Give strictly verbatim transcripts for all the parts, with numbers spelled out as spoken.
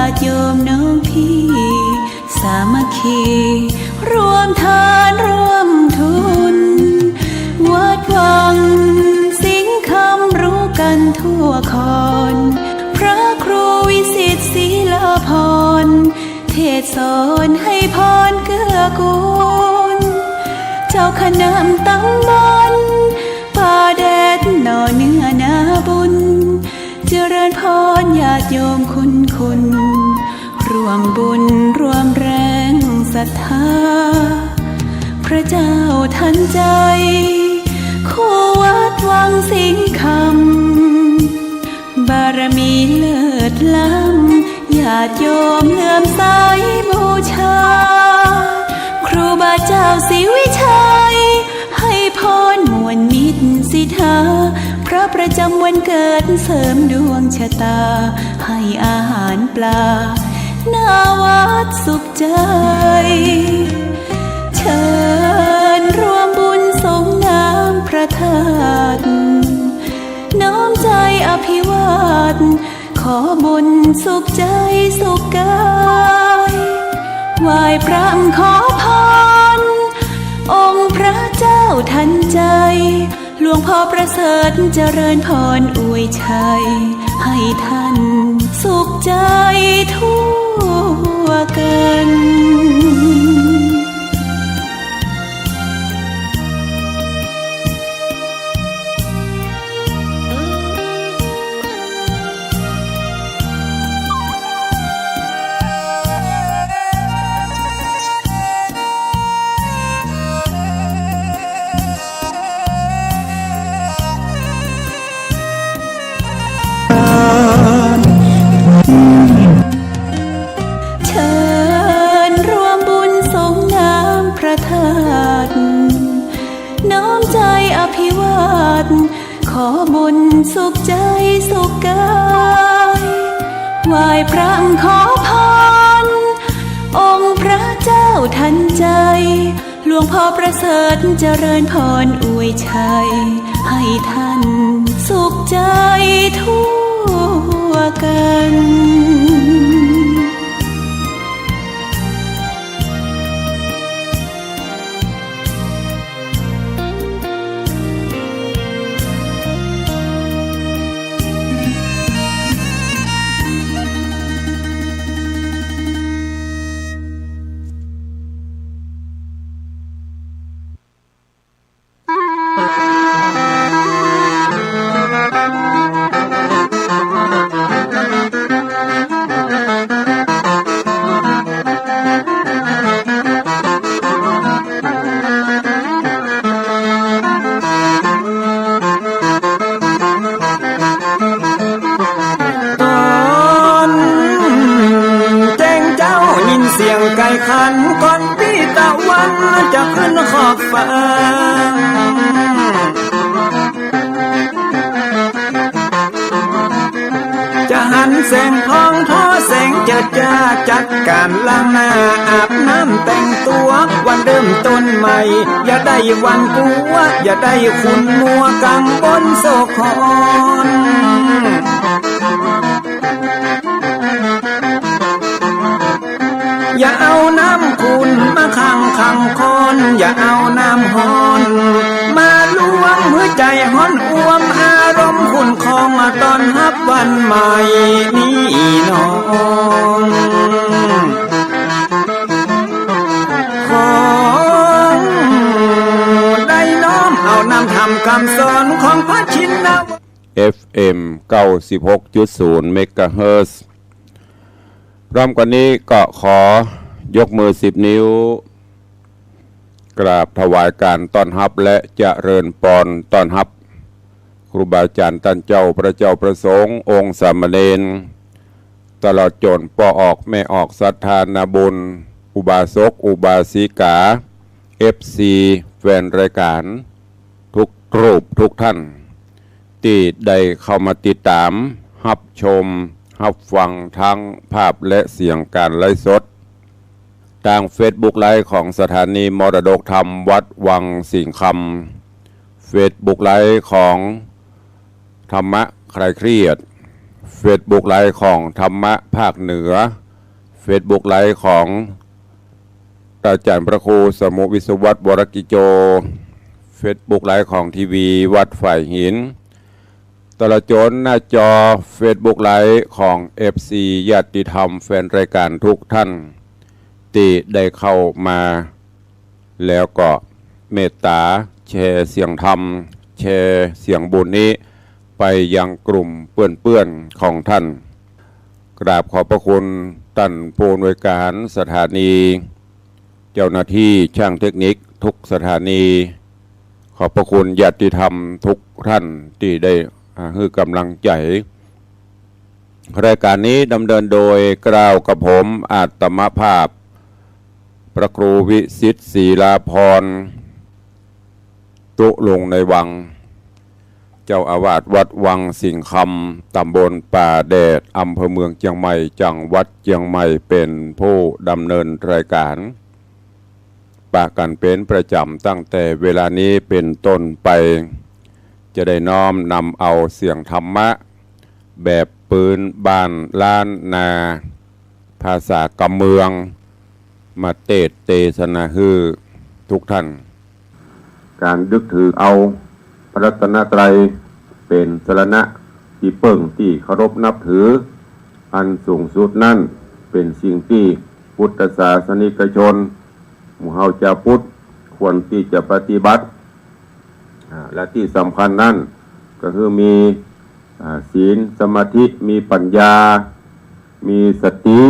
าติโยมน้องพี่ สามัคคี ร่วมทานร่วมทุน วัดวังสิงห์คำรู้กันทั่วคอน พระครูวิสิตศิลาภรณ์ เทศน์สอนให้พรเกื้อกูล เจ้าคณะตำบลป่าแดดหน่อเนื้อนาบุญ เจริญพรญาติโยมคุณคุณ ร่วมบุญร่วมแรงศรัทธา พระเจ้าทันใจ คู่วัดวังสิงห์คำ บารมีเลิศล้ำ ญาติโยมเลื่อมใสบูชา ครูบาเจ้าศรีวิชัย ให้พรมวลมิตรสิทธา พระประจำวันเกิดเสริมดวงชะตา ให้อาหารปลา หน้าวัดสุขใจ เชิญร่วมบุญสรงน้ำพระธาตุ น้อมใจอภิวาท ขอบุญสุขใจสุขกาย ไหว้พระขอพร องค์พระเจ้าทันใจ หลวงพ่อประเสริฐเจริญพรอวยชัย ให้ท่านสุขใจทั่วกัน เชิญร่วมบุญสรงน้ำพระธาตุ น้อมใจอภิวาท ขอบุญสุขใจสุขกาย ไหว้พระขอพร องค์พระเจ้าทันใจ หลวงพ่อประเสริฐเจริญพรอวยชัย ให้ท่านสุขใจทั่วกัน ต๋อนแจ้งเจ๊ายินเสียงไก่ขัน ก่อนปี้ตะวันจะขึ้นขอบฟ้า จะหันแสงทองผ่อแสงเจิดจ้า จัดก๋านล้างหน้าอาบน้ำแต่งตั๋ว วันเริ่มต้นใหม่ อย่าได้หวาดกลัว อย่าได้ขุ่นมัวกังวลโศกหอน อย่าเอาน้ำขุ่นมาขังขังคอน อย่าเอาน้ำฮ้อนมาลวง หื้อใจ๋ฮ้อนอ่วม อารมณ์ขุ่นคอง มาต้อนฮับวันใหม่นี้น้อง ขอได้น้อมเอานำธรรมคำสอนของพระชินวรรณ เอฟเอ็ม เก้าสิบหกจุดศูนย์ เมกะเฮิรตซ์ พร้อมกันนี้ก็ขอยกมือสิบนิ้ว กราบถวายการต้อนฮับและเจริญปอนต้อนฮับ ครูบาอาจ๋ารย์ต้านเจ้า พระเจ้าพระสงฆ์ องค์สามเณร ตลอดจ๋นป้อออกแม่ออกศรัทธานาบุญ อุบาสกอุบาสิกา เอฟซี แฟนรายก๋าน ทุกรูปทุกท่าน ตี้ได้เข้ามาติดต๋าม ฮับชม ฮับฟังทั้งภาพและเสียงก๋านไลฟ์สด ตางเฟซบุ๊กไลฟ์ของสถานีมรดกธรรมวัดวังสิงห์คำ เฟซบุ๊กไลฟ์ของธรรมะคลายเครียด เฟซบุ๊กไลฟ์ของธรรมะภาคเหนือ เฟซบุ๊กไลฟ์ของอาจารย์พระครูสมุวิศวัตร วรกิจโจ เฟซบุ๊กไลฟ์ของทีวีวัดฝ่ายหิน ตลอดจนหน้าจอเฟซบุ๊กไลฟ์ของเอฟซีญาติธรรมแฟนรายการทุกท่าน ตี้ได้เข้ามา แล้วก็เมตต๋าแชร์เสียงธรรม แชร์เสียงบุญนี้ไปยังกลุ่มเปื้อนๆ ของท่าน กราบขอบพระคุณต้านผู้อำนวยการสถานี เจ้าหน้าตี้จ้างเทคนิคทุกสถานี ขอบพระคุณญาติธรรมทุกท่านตี้ได้ อ่า หื้อก๋ำลังใจ๋ รายการนี้ดำเนินโดยเกล้ากับผมอาตมาภาพ พระครูวิสิทธิ์ ศิลาภรณ์ ตุ๊ลุงในวัง เจ้าอาวาสวัดวังสิงห์คำ ตำบลป่าแดด อำเภอเมืองเจียงใหม่ จังหวัดเจียงใหม่ เป๋นผู้ดำเนินรายการ ปะกั๋นเป๋นประจ๋ำตั้งแต่เวลานี้เป๋นต้นไป จะได้น้อมนำเอาเสียงธรรมะ แบบปื๊นบ้านล้านนา ภาษากำเมือง มาเตสน์เตสนาหื้อทุกท่าน ก๋านนึกถือเอาพระรัตนตรัยเป๋นสรณะตี้เปิ้งตี้เคารพนับถือ อันสูงสุดนั้นเป๋นสิ่งตี้พุทธศาสนิกชน หมู่เฮาจาวพุทธควรตี้จะปฏิบัติ อ่า และตี้สำคัญนั้นก็คือมี อ่า ศีล สมาธิ มีปัญญา มีสติ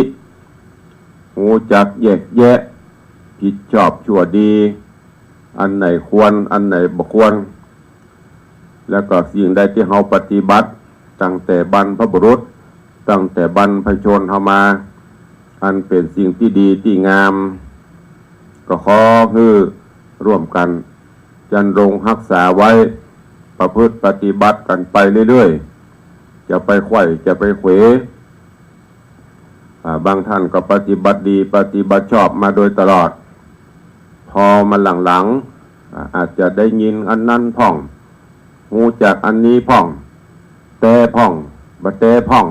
ฮู้จักแยกแยะ ผิดชอบชั่วดี อันไหนควร อันไหนบ่ควร แล้วก็สิ่งใดตี้เฮาปฏิบัติ ตั้งแต่บรรพบุรุษ ตั้งแต่บรรพชนเฮามา อันเป๋นสิ่งตี้ดีตี้งาม ก็ขอหื้อร่วมกั๋น ดำรงฮักษาไว้ ประพฤติปฏิบัติกั๋นไปเรื่อยๆ จะไปไขว่ จะไปเขว อ่า บางท่านก็ปฏิบัติดี ปฏิบัติชอบมาโดยตลอด พอมาหลังๆ อ่า อาจจะได้ยินอันนั้นพ่อง ฮู้จักอันนี้พ่อง แต๊พ่อง บ่แต๊พ่อง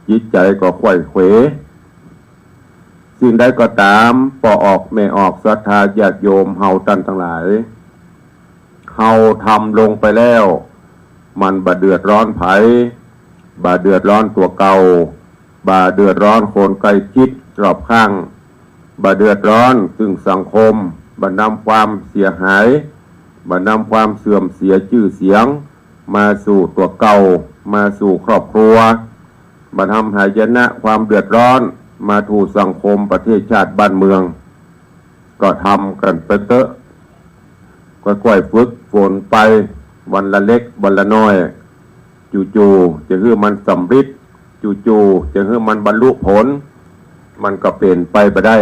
จิตใจ๋ก็ไขว่เขว สิ่งใดก็ต๋าม ป้อออกแม่ออก ศรัทธาญาติโยมเฮาต้านตังหลาย เฮาทำลงไปแล้ว มันบ่เดือดร้อนใผ บ่เดือดร้อนตั๋วเก่า บ่เดือดร้อนคนใก้ชิดรอบข้าง บ่เดือดร้อนตึงสังคม บ่นำความเสียหาย บ่นำความเสื่อมเสียจื้อเสียง มาสู่ตั๋วเก่า มาสู่ครอบครัว บ่นำหายนะความเดือดร้อน มาถู่สังคมประเทศชาติบ้านเมือง ก็ทำกั๋นไปเต๊อะ ก้อยๆ ฝึกฝนไป วันละเล็กวันละน้อย จู่ๆ จะหื้อมันสำเร็จ จู่ๆ จะหื้อมันบรรลุผล มันก็เป๋นไปบ่ได้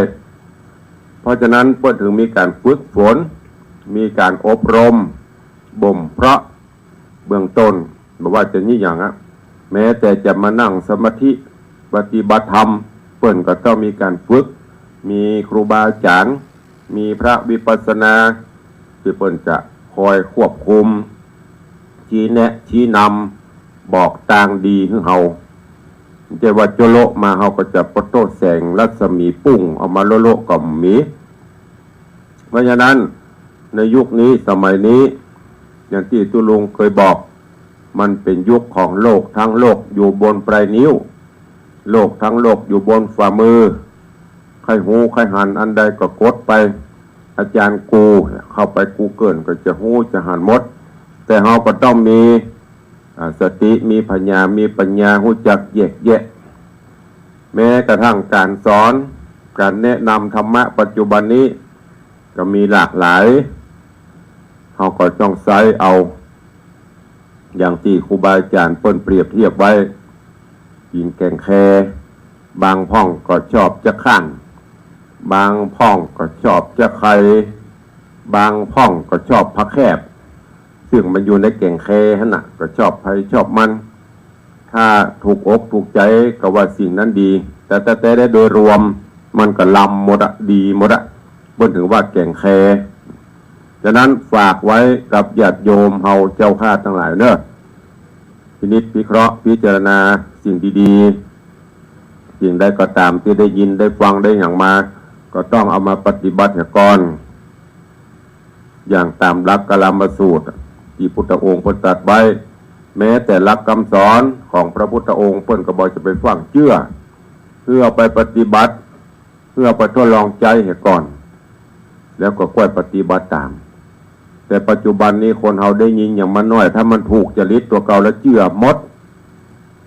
เพราะฉะนั้นเปิ้นถึงมีก๋านฝึกฝน มีก๋านอบรม บ่มเพาะ เบื้องต้น บ่ว่าจะยี่หยังอะ แม้แต่จะมานั่งสมาธิปฏิบัติธรรม เปิ้นก็ต้องมีก๋านฝึก มีครูบาอาจ๋ารย์ มีพระวิปัสสนา ตี้เปิ้นจะคอยควบคุม ชี้แนะ ชี้นำ บอกตางดีหื้อเฮา บ่ใจ้ว่าโจ๊ะโละมาเฮาก็จะปะโต๊ะแสงรัศมีปุ้งออกมาโละๆ ก็มี เพราะฉะนั้นในยุคนี้สมัยนี้ อย่างตี้ตุ๊ลุงเคยบอก มันเป๋นยุคของโลก ทั้งโลกอยู่บนปลายนิ้ว โลกทั้งโลกอยู่บนฝ่ามือ ใค่ฮู้ใค่หันอันใดก็กดไป อาจ๋ารย์กูเข้าไปกูเกิลก็จะฮู้จะหันหมด แต่เฮาก็ต้องมี อ่า สติ มีผญา มีปัญญา ฮู้จักแยกแยะ แม้กระทั่งก๋านสอน ก๋านแนะนำธรรมะปัจจุบันนี้ ก็มีหลากหลาย เฮาก็ต้องใจ๊เอา อย่างตี้ครูบาอาจ๋ารย์เปิ้นเปรียบเทียบไว้ กิ๋นแก๋งแค บางพ่องก็ชอบจะข้าน บางพ่องก็ชอบจะไข่ บางพ่องก็ชอบผักแคบ ซึ่งมันอยู่ในแก๋งแคหั้นน่ะ ก็ชอบใผชอบมัน ถ้าถูกอกถูกใจ๋ก็ว่าสิ่งนั้นดี แต่ แต่ แต่โดยรวมมันก็ลำหมดอะ ดีหมดอะ เปิ้นถึงว่าแก๋งแค ฉะนั้นฝากไว้กับญาติโยมเฮาเจ้าข้าตังหลายเนาะ พินิจพิเคราะห์พิจารณา สิ่งดีๆ สิ่งใดก็ต๋ามตี้ได้ยินได้ฟังได้หยังมา ก็ต้องเอามาปฏิบัติเหียก่อน อย่างต๋ามหลักกาลามสูตรตี้พุทธองค์เปิ้นตรัสไว้ แม้แต่หลักกำสอนของพระพุทธองค์เปิ้นก็บ่จะไปฟั่งเจื้อ หื้อเอาไปปฏิบัติ หื้อเอาไปทดลองใจ๊เหียก่อน แล้วก็ก้อยปฏิบัติต๋าม แต่ปัจจุบันนี้คนเฮาได้ยินหยังมาน้อย ถ้ามันถูกจริตตั๋วเก่าแล้วเจื้อหมด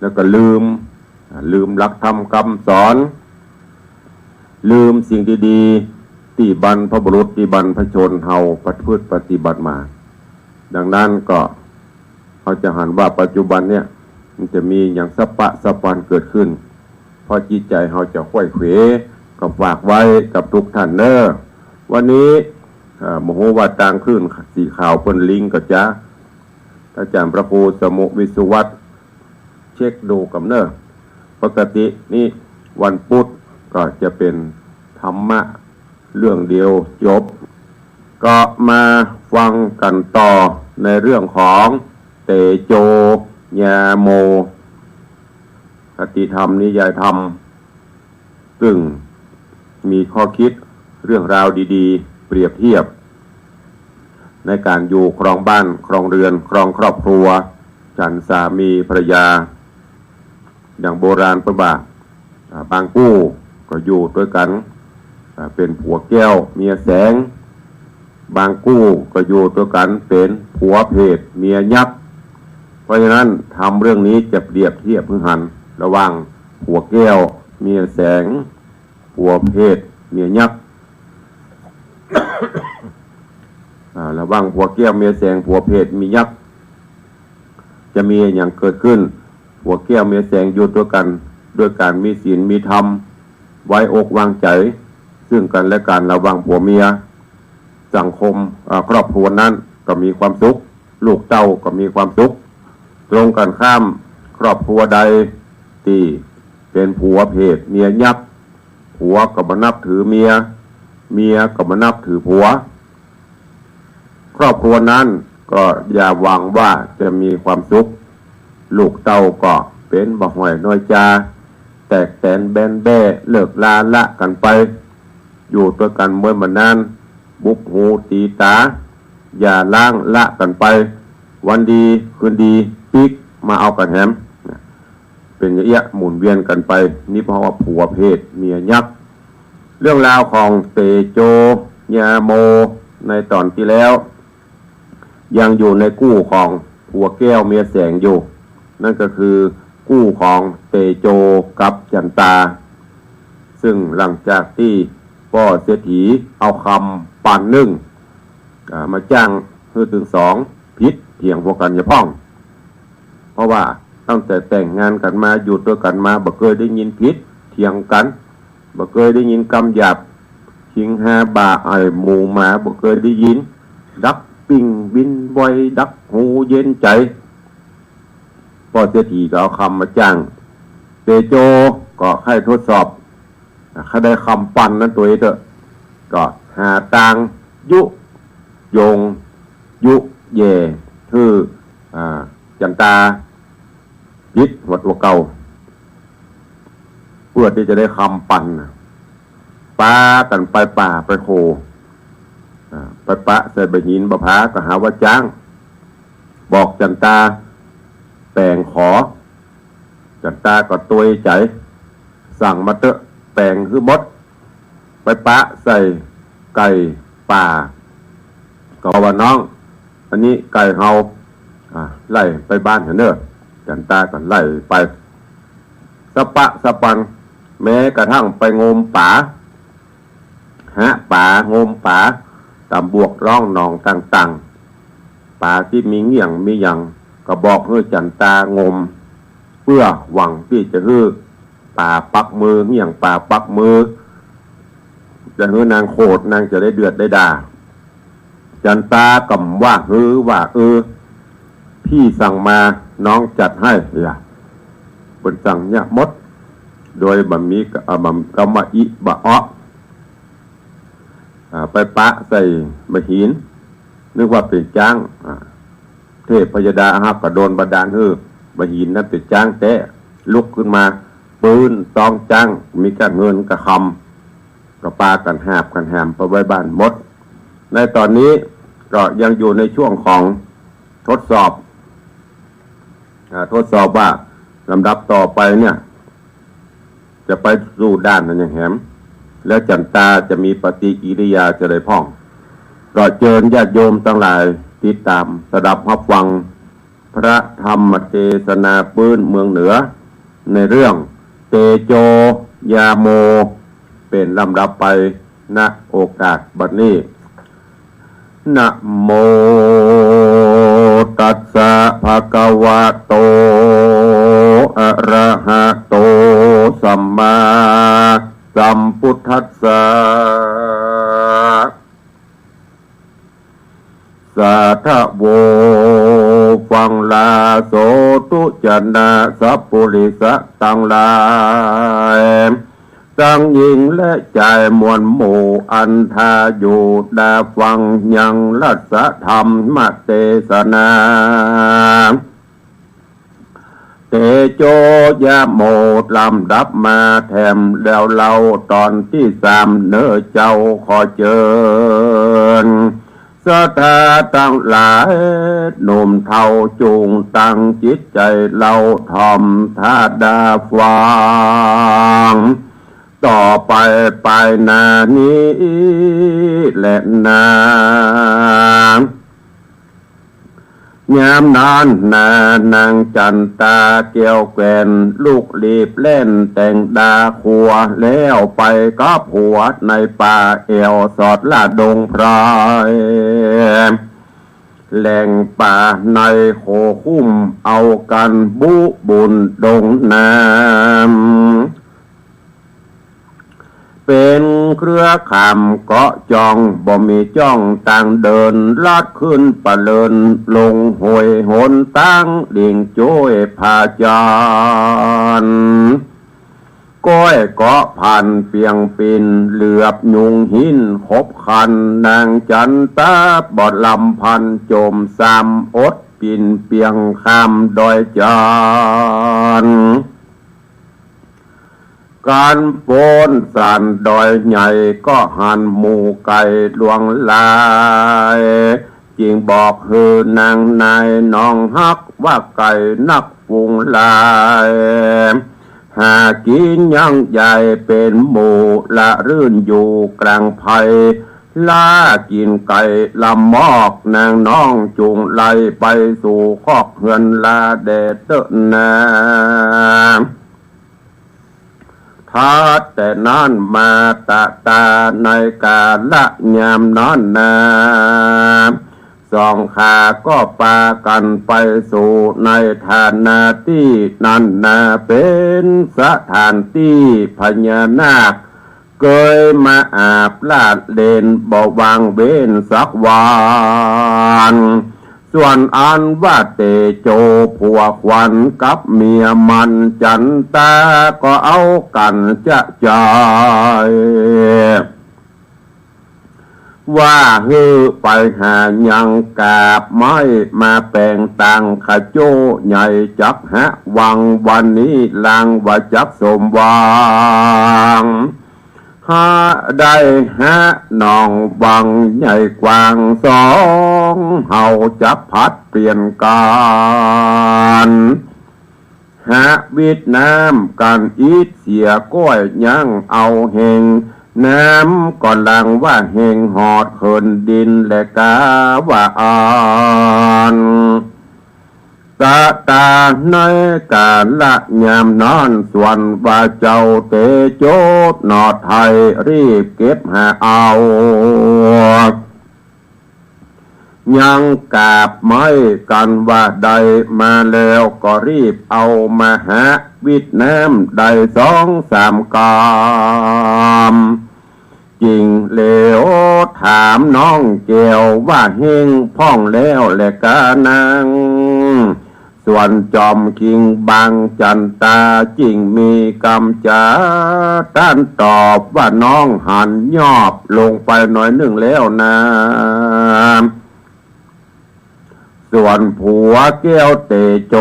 แล้วก็ลืม อ่า ลืมหลักธรรมกำสอน ลืมสิ่งดีๆ ตี้บรรพบุรุษ ตี้บรรพชนเฮาประพฤติปฏิบัติมา ดังนั้นก็ เฮาจะหันว่าปัจจุบันเนี่ย มันจะมีหยังสะปะสะปันเกิดขึ้น เพราะจิตใจ๋เฮาจะไขว้เขว ก็ฝากไว้กับทุกท่านเน้อ วันนี้ เอ่อ บ่ฮู้ว่าตางคลื่นสีขาวเปิ้นลิงก์ก่อจ๊ะ อาจ๋ารย์พระครูสมุห์ วิศวัฒน์ เช็คดูก่อนเน้อ ปกตินี่วันพุธก็จะเป๋นธรรมะเรื่องเดียวจบ ก็มาฟังกั๋นต่อในเรื่องของเตโจ ญาโม คติธรรมนิยายธรรม ซึ่งมีข้อคิดเรื่องราวดีๆ เปรียบเทียบ ในก๋านอยู่ครองบ้านครองเรือนครองครอบครัว ฉันสามีภรรยา อย่างโบราณเปิ้นว่า อ่า บางกู้ก็อยู่ตวยกั๋น อ่า เป๋นผัวแก้วเมียแสง บางกู้ก็อยู่ตวยกั๋นเป๋นผัวเพศเมียยักษ์ เพราะฉะนั้นธรรมเรื่องนี้จะเปรียบเทียบหื้อหันระหว่างผัวแก้วเมียแสง ผัวเพศเมียยักษ์ อ่า ระหว่างผัวแก้วเมียแสง ผัวเพศเมียยักษ์ จะมีอะหยังเกิดขึ้น ผัวแก้วเมียแสงอยู่ตวยกั๋น ด้วยก๋านมีศีลมีธรรม ไว้อกวางใจ๋ ซึ่งกั๋นและกั๋น ระหว่างผัวเมีย สังคม อ่า ครอบครัวนั้นก็มีความสุข ลูกเต้าก็มีความสุข ตรงกั๋นข้าม ครอบครัวใดตี้เป๋นผัวเพศเมียยักษ์ ผัวก็บ่นับถือเมีย เมียก็บ่นับถือผัว ครอบครัวนั้นก็อย่าหวังว่าจะมีความสุข ลูกเต้าก็เป๋นบ่าห้อยน้อยจา แตกแตนแบนแบ้ เลิกลาละกั๋นไป อยู่ตวยกั๋นเมินบ่านาน บุบหูตี๋ต๋า หย่าร้างละกั๋นไป วันดีคืนดีปิ๊กมาเอากั๋นแหม เป๋นอย่างเอี้ยหมุนเวียนกั๋นไป นี่เพราะว่าผัวเพศเมียยักษ์ เรื่องราวของเตโจ ญาโม ในต๋อนตี้แล้ว ยังอยู่ในกู้ของผัวแก้วเมียแสงอยู่ นั่นก็คือกู้ของเตโจกับจันตา ซึ่งหลังจากตี้ป้อเศรษฐีเอาคำปันนึ่ง อ่า มาจ้างหื้อตึงสองผิดเถียงกั๋นเหียพ่อง เพราะว่าตั้งแต่แต่งงานกั๋นมา อยู่ตวยกั๋นมา บ่เกยได้ยินผิดเถียงกั๋น บ่เกยได้ยินกำหยาบ คิงฮาบ่าอ่อยหมูหมา บ่เกยได้ยิน ดักปิ้งวินไว ดักหูเย็นใจ๋ ป้อเศรษฐีก็เอาคำมาจ้าง เตโจก็ใค่ทดสอบ อ่ะ ใค่ได้คำปันนั้นตวยเต๊อะ ก็หาตางยุยง ยุแย่หื้อ อ่า จันตา ผิดกว่าตั๋วเก่า เปื้อตี้จะได้คำปันน่ะ ปากั๋นไปป่าไปโข อ่า ไปปะใส่บ่าหินบ่าผา ก็หาว่าจ้าง บอกจันตาแป๋งขอ จันตาก็ตวยใจ๋ สั่งมาเต๊อะ แป๋งหื้อหมด ไปปะใส่ไก่ป่า ก็ว่า น้อง อันนี้ไก่เฮา อ่า ไล่ไปบ้านเถอะเน้อ จันตาก็ไล่ไป สะปะสะปัน แม้กระทั่งไปงมป๋า หาป๋างมป๋า ต๋ามบวกร่องหนองต่างๆ ป๋าตี้มีเงี้ยงมีหยัง ก็บอกหื้อจันตางม เปื้อหวังตี้จะหื้อป๋าปักมือ เงี้ยงป๋าปักมือ จะหื้อนางโขด นางจะได้เดือดได้ด่า จันตาก็ว่าหื้อว่า เออ พี่สั่งมา น้องจัดให้ เปิ้นสั่งเนี่ยหมด โดยบ่มีกะ อ่า บ่ กำว่าอิบ่าอ๊อ อ่า ไปปะใส่บ่าหิน นึกว่าเป๋นจ๊าง อ่า เทพยดาฮักก็โดนบันดาลหื้อบ่าหินนั้นเป๋นจ๊างแต๊ ลุกขึ้นมา ปื๊นต๊องจ๊าง มีก้าเงินก้าคำ ก็ปากั๋นหาบกั๋นหามไปไว้บ้านหมด ในต๋อนนี้ก็ยังอยู่ในช่วงของทดสอบ อ่า ทดสอบว่าลำดับต่อไปเนี่ย จะไปสู่ด้านนั้นอย่างแหม แล้วจั๋นตาจะมีปฏิกิริยาจะใดพ่อง ก็เจิญญาติโยมตังหลายติดต๋ามสดับฮับฟัง พระธรรมเตสนาปื๊นเมืองเหนือ ในเรื่อง เตโจยาโม เป๋นลำดับไป ณ โอกาสบัดนี้ นะโม ตัสสะ ภะคะวะโต อะระหะโต สัมมาสัมพุทธัสสะ สาธะโว ฟังลาโส ทุจนะ สัพปุริสะตังหลาย ตังญิงและจายมวลหมู่ อันทาอยู่ดาฟังยังรัสธรรมเตสนา เตโจยะโม ลำดับมาแถมแล้วเล่า ต๋อนตี้สามเน่อเจ้า ขอเจิญศรัทธาตังหลาย หนุ่มเฒ่าจุ่งตั้งจิตใจ๋เล่า ถ่อมถ้าดาฟัง ต่อไปปายหน้านี้แลนา ยามนั้นนานางจั๋นตาแก้วแควน ลุกลีบแล่นแต่งดาครัว แล้วไปกับผัวในป่าแอ่วสอดละดงไพร แหล่งป่าในโขคุ้มเอากั๋นบุบุญดงน้ำ เป๋นเครือข่ำเกาะจ่อง บ่มีจ้องตางเดิน ลัดขึ้นปะเลิน ลงห้วยหนตาง หลิ่งจ้วยผาจ๋าน ก้อยเกาะพันเปียงปิ่น เหลือบยุงหินขบคัน นางจั๋นตาบ่ลำพัน จมซ้ำอดปิ่นเปียงข้ามดอยจ๋าน กั๋นป๊นสันดอยใหญ่ ก็หันหมู่ไก่หลวงหลาย จึงบอกหื้อนางนายน้องฮัก ว่าไก่นักฝูงหลาย หากินยังใหญ่เป๋นหมู่ละรื่น อยู่กลางไพร ล่ากิ๋นไก่ลำมอก นางน้องจุ่งไล่ไปสู่คอกเฮือนลาแด่เต๊อะนา ถัดแต่นั้นมาตะตาในกาละยามนั้นนา สองข้าก็ปากั๋นไปสู่ในฐานะตี้นั้นนา เป๋นสถานตี้พญานาค เกยมาอาบลาดเล่นบ่วางเว้นสักวัน ส่วนอันว่าเตโจผัวขวัญกับเมียมัน จั๋นตาก็เอากั๋นจะใจ๋ ว่าหื้อไปหายังกาบไม้มาแป๋งตางขะโจ้ใหญ่จักหะวัง วันนี้ลางว่าจักสมหวัง หาได้หะหนองวังใหญ่กว้างสอง เฮาจักผลัดเปลี่ยนกั๋น หาวิดน้ำกั๋นอิดเสียก้อยยังเอาแฮง น้ำก็ลังว่าแฮงหอดเหินดินแลกาว่าอัน ตะตาในกาละยามนั้น ส่วนว่าเจ้าเตโจหนอไทยรีบเก็บหาเอา ยังกาบไม้กั๋นว่าได้มาแล้ว ก็รีบเอามาหาวิดน้ำได้สองสามกำ จึงเหลียวถามน้องแก้วว่าแฮงพ่องแล้วแลกานาง ส่วนจอมคิงบางจั๋นตาจึงมีกำจ๋า ต้านตอบว่าน้องหันยอบลงไปหน้อยนึ่งแล้วนา ส่วนผัวแก้วเตโจ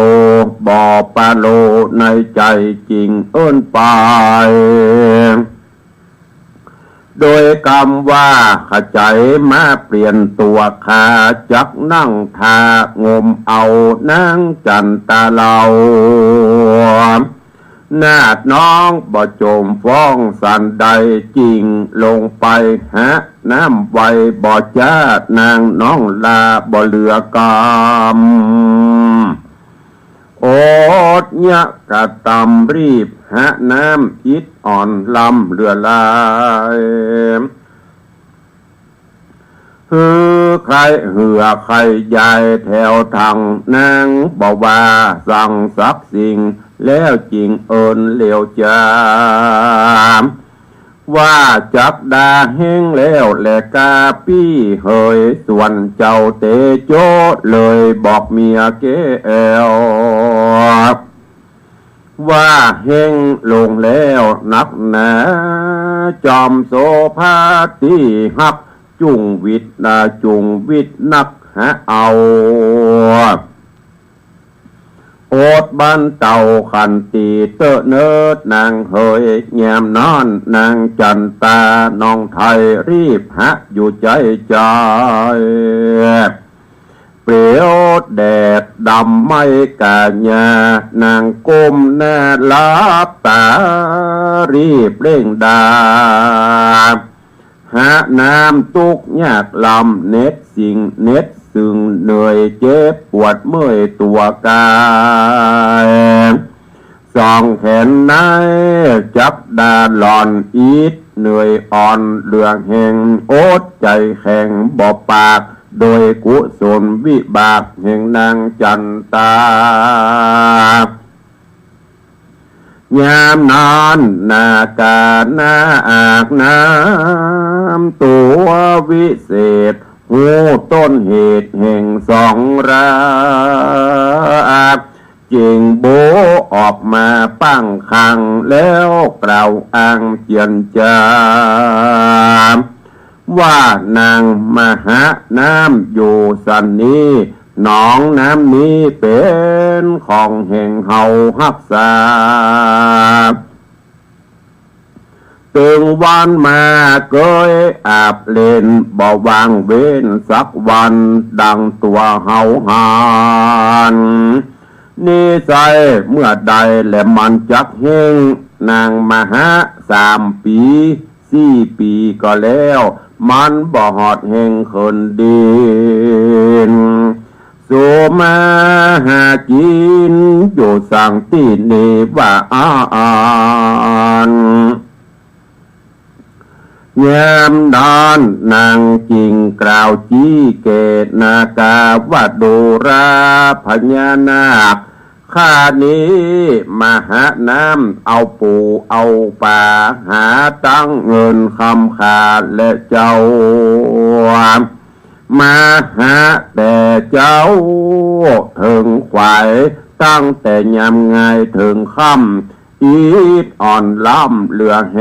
บ่ปะโลในใจ๋ จึงเอิ้นไป โดยกำว่า ขะใจ๋มาเปลี่ยนตั๋ว ข้าจักนั่งถ่างมเอานางจั๋นตาเล่า นาฏน้องบ่โจมฟ้องสันใด จึงลงไปหาน้ำไว บ่จ๊านางน้องลาบ่เหลือกำ อดเยียะกระตำ รีบหาน้ำอิดอ่อนลำเหลือหลาย หื้อใค่เหื่อใค่ยายแถวถัง นางบ่ว่าสังสักสิ่ง แล้วจึงเอิ้นเหลียวจ๋า ว่าจักดาแห้งแล้วแลกาปี้เหย ส่วนเจ้าเตโจเลยบอกเมียแก้ว ว่าแห้งลงแล้วนักหนา จอมโสภาตี้ฮัก จุ่งวิดนาจุ่งวิดนักหาเอา อดบั้นเต้าขันตีเต๊อะเนิดนางเหย ยามนั้นนางจั๋นตาน้องไทย รีบหาอยู่ใจ๋ใจ๋ เปลียวแดดดำไหม้ก๋าหญ้า นางก้มหน้าหลับต๋า รีบเร่งดา หาน้ำตุ๊กยากลำ เหน็ดสิ่งเหน็ดซึ่ง เหนื่อยเจ็บปวดเมื่อยตั๋วก๋าย สองแขนในจักดาหล่อน อิดเหนื่อยอ่อนเหลือแฮง อดใจ๋แข็งบ่ปาก โดยกุศลวิบากแห่งนางจั๋นตา ยามนั้นนาคานาอาบน้ำตั๋ววิเศษ ฮู้ต้นเหตุแห่งสองรา จึงโบออกมาปั้งคัง แล้วกล่าวอ้างเจียรจา ว่านางมาหาน้ำอยู่สันนี้ หนองน้ำนี้เป๋นของแห่งเฮาฮักษา ตึงวันมาเกยอาบเล่น บ่ว่างเว้นสักวัน ดังตั๋วเฮาหัน นิสัยเมื่อใดแลมันจักแห้ง นางมาหาสามปี๋ สี่ปี๋ก็แล้ว มันบ่ฮอดแฮงเคินดิน สู่มาหากิ๋นอยู่สังตี้นี้ว่าอั้น ยามนั้นนางจึงกล่าวจี้แก่นาคาว่า ดูราพญานาค ข้านี้มาหาน้ำ เอาปู๋เอาป๋า หาตังเงินคำข้าและเจ้า มาหาแต่เจ้าเถิงขวาย ตั้งแต่ยามงายเถิงค่ำ อิดอ่อนล้ำเหลือแฮ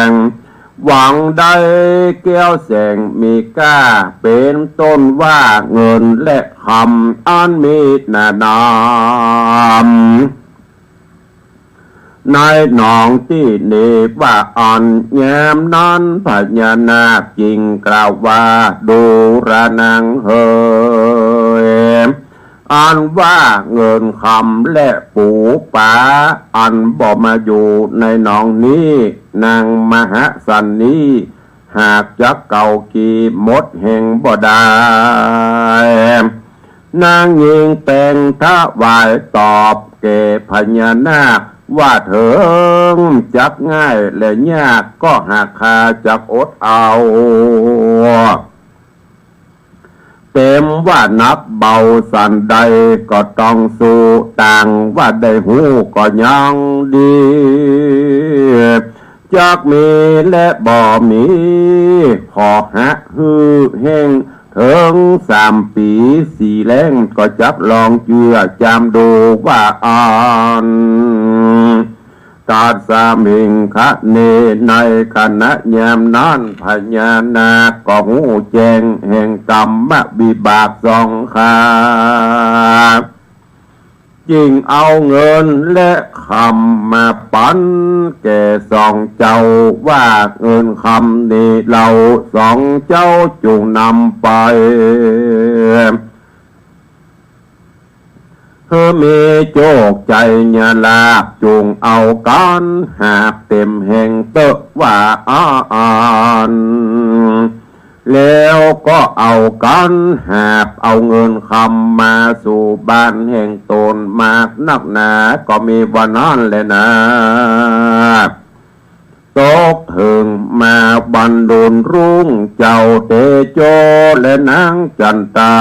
ง หวังได้แก้วแสงมีก้า เป๋นต้นว่าเงินและคำ อันมีหนานาม ในหนองตี้นี้ว่าอั้น ยามนั้นพญานาคจึงกล่าวว่า ดูรานางเหย อันว่าเงินคำและปู๋ป๋า อันบ่มาอยู่ในหนองนี้ นางมหาสันนี้ หากจักเก่ากี่หมดแฮงบ่ได้ นางยิงแป๋งถวายตอบแก่พญานาคว่า เถิงจักง่ายและยาก ก็หากข้าจักอดเอา เต๋มว่าหนักเบาสันใดก็ต้องสู้ ต่างว่าได้ฮู้ก็ยังดี จักมีและบ่มี ขอหาหื้อแฮงเถิงสามปี๋สี่แล้ง ก็จักลองเจื้อจามดูว่าอั้น ตัสมิง ขะเณ ในขณะยามนั้น พญานาคก็ฮู้แจ้งแห่งกรรมวิบากสองข้า จึงเอาเงินและคำมาปันแก่สองเจ้า ว่าเงินคำนี้เฮาสองเจ้าจุ่งนำไป หื้อมีโจคชัยยะลาภ จุ่งเอากั๋นหาบเต็มแหงเต๊อะว่าอั้น แล้วก็เอากั๋นหาบเอาเงินคำมาสู่บ้านแห่งต๋น มากนักหนาก็มีวันนั้นแหละนา ตกเถิงมาวันโดนรุ่ง เจ้าเตโจและนางจั๋นตา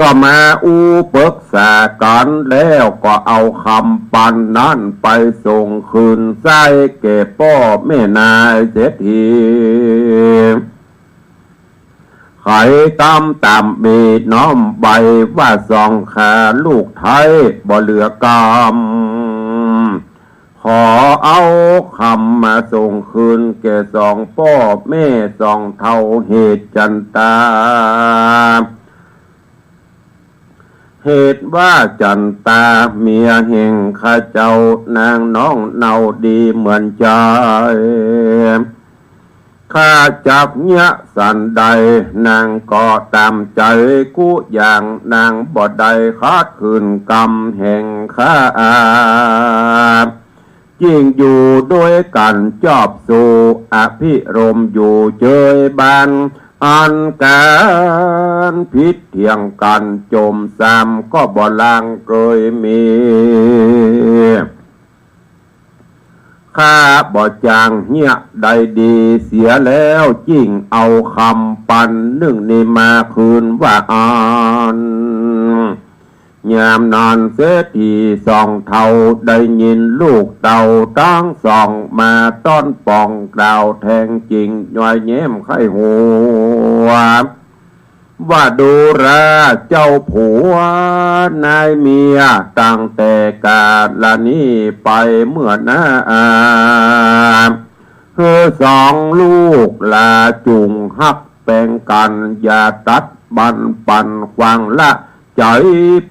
ก็มาอู้ปึกษากั๋น แล้วก็เอาคำปันนั้นไปส่งคืนใส้แก่ป้อแม่นายเศรษฐี ใค่กำต๋ามมีน้อมใบว่าสองข้าลูกไท้บ่เหลือกำ ขอเอาคำมาส่งคืนแก่สองป้อแม่สองเฒ่าเหตุจั๋นตา เหตุว่าจั๋นตาเมียแห่งข้าเจ้านางน้องเนาดีเหมือนใจ๋ ข้าจักเยียะสันใด นางก็ต๋ามใจ๋กู้อย่าง นางบ่ได้ขัดขืนกำแห่งข้า จึ่งอยู่ด้วยกั๋นจอบสู่ อภิรมย์อยู่เจยบ้าน อันก๋านผิดเถียงกั๋นจมซ้ำก็บ่ลางเกยมี ข้าบ่จางเยียะใดดี เสียแล้วจึ่งเอาคำปันนึ่งนี้มาคืนว่าอั้น ยามนั้นเศรษฐีสองเฒ่าได้ยินลูกเต้าตังสองมาต้อนปองกล่าวแทงจึ่งย้อยแย้มใค่หัว ว่าดูราเจ้าผัวนายเมียตั้งแต่กาลนี้ไปเมื่อหน้า หื้อสองลูกหลาจุ่งฮักแปงกั๋น อย่าตัดบั้นปันขว้างละ ใจ๋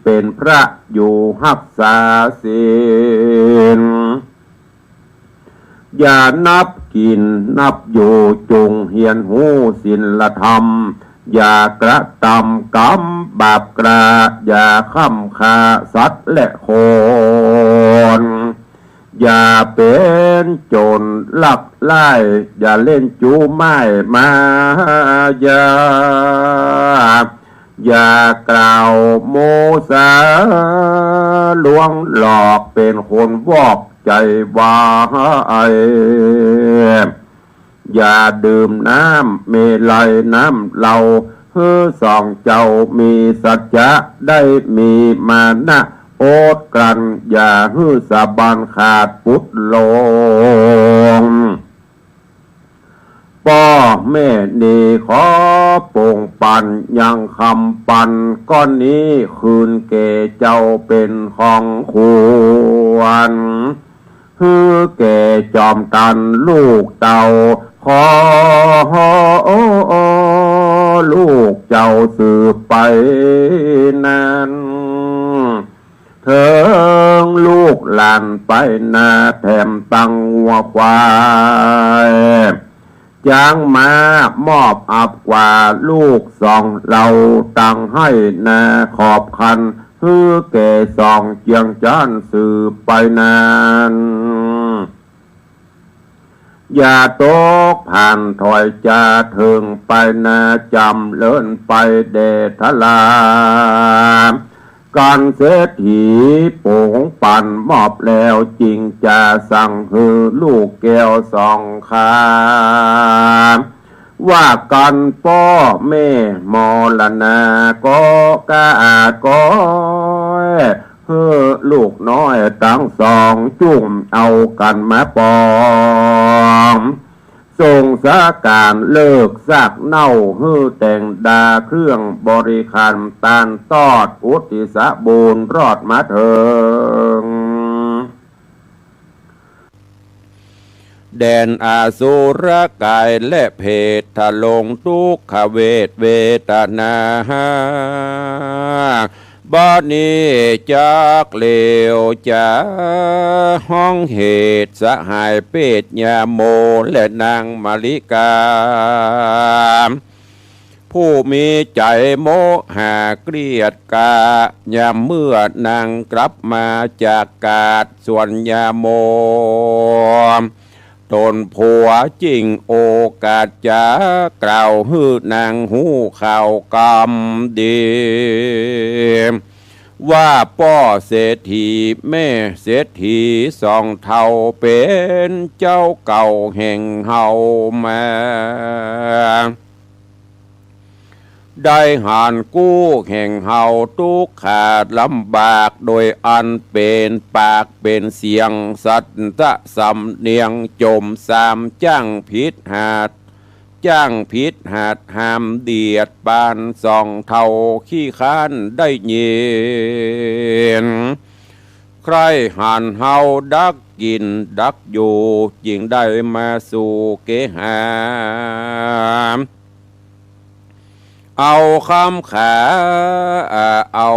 เป๋นพระอยู่ฮักษาศีล อย่านับกิ๋นนับอยู่ จุ่งเฮียนฮู้ศีลธรรม อย่ากระตำกรรมบาปกล้า อย่าฆ่ำฆ่าสัตว์และคน อย่าเป๋นโจ๋รลักไล้ อย่าเล่นจู๊ม่ายมายา อย่ากล่าวมุสาลวงหลอก เป๋นคนวอกใจ๋วาย อย่าดื่มน้ำเมรัยน้ำเหล้า หื้อสองเจ้ามีสัจจะได้มีมานะอดกลั้น อย่าหื้อสาบานขาดปุดลง ป้อแม่นี้ขอปงปันยังคำปันก้อนนี้คืนแก่เจ้าเป๋นของควร หื้อแก่จอมตันลูกเต้า ขอลูกเจ้าสืบไปนั้น เถิงลูกหลานไปนาแถมตังงัวควาย จ๋างมามอบอับกว่าลูกสองเฮาตังไฮ่นาขอบคัน หื้อแก่สองเจื้องจ้านสืบไปนั้น อย่าตกผ่านถอยจาเถิงไปนาจ๋ำเลินไปแด่ทรา กั๋นเศรษฐีปงปันมอบแล้วจึงจะสั่งหื้อลูกแก้วสองข้า ว่ากั๋นป้อแม่มรณาก็กล้าก้อย หื้อลูกน้อยตังสองจุ่มเอากั๋นมาปอง ส่งสาก๋านเลิกซากเหน้า หื้อแต่งดาเครื่องบริขารตานตอดอุทิศบูญรอดมาเถิง แตนอสุรกายและเปรต ทรงทุกขเวทเวทนา บ่านี้จักเลวจ๋า ฮ้องเหตุสหายเปรตยาโมและนางมาริกา ผู้มีใจ๋โมหะเกลียดกล้า ยามเมื่อนางกลับมาจากก๋าดสวนยาโม ตนผัวจึงโอกาสจะกล่าวหื้อนางฮู้ข่าวกำดี ว่าป้อเศรษฐีแม่เศรษฐีสองเฒ่าเป๋นเจ้าเก่าแห่งเฮามา ได้หันกู้แห่งเฮาตุ๊กข์ลำบาก โดยอันเป๋นปากเป๋นเสียงสัตย์สำเนียงจมซาม จ้างผิดหัด จ้างผิดหัดห้ามเดียดปาน สองเฒ่าขี้คร้านได้ยิน ใคร่หันเฮาดักกิ๋นดักอยู่ จึงได้มาสู่เกหา เอาคำขา เอา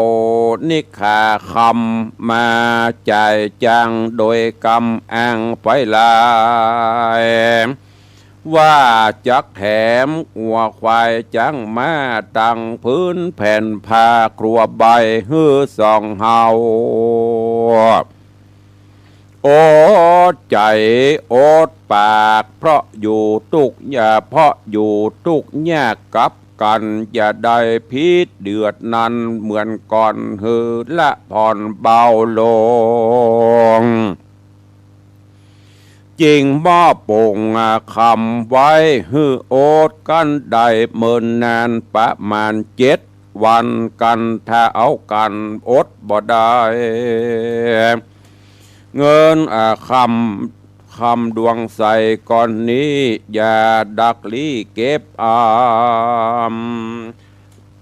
นิขาคำมาจ่ายจาง โดยกำอ้างไปหลาย ว่าจักแถมงัวควายจ๊างม้า ตังผืนแผ่นผ้าครัวใบหื้อสองเฮา อดใจ๋อดปาก เพราะอยู่ตุ๊กข์ยาก เพราะอยู่ตุ๊กข์ยากกับกั๋น จะได้ผิดเดือดนั้นเหมือนก่อน หื้อละผ่อนเบาลง จึงมอบปงคำไว้หื้ออดกั๋นได้เมินนานประมาณเจ็ดวันกั๋น ถ้าเอากั๋นอดบ่ได้ เงินคำ คำดวงใสก้อนนี้ อย่าดักลี้เก็บอ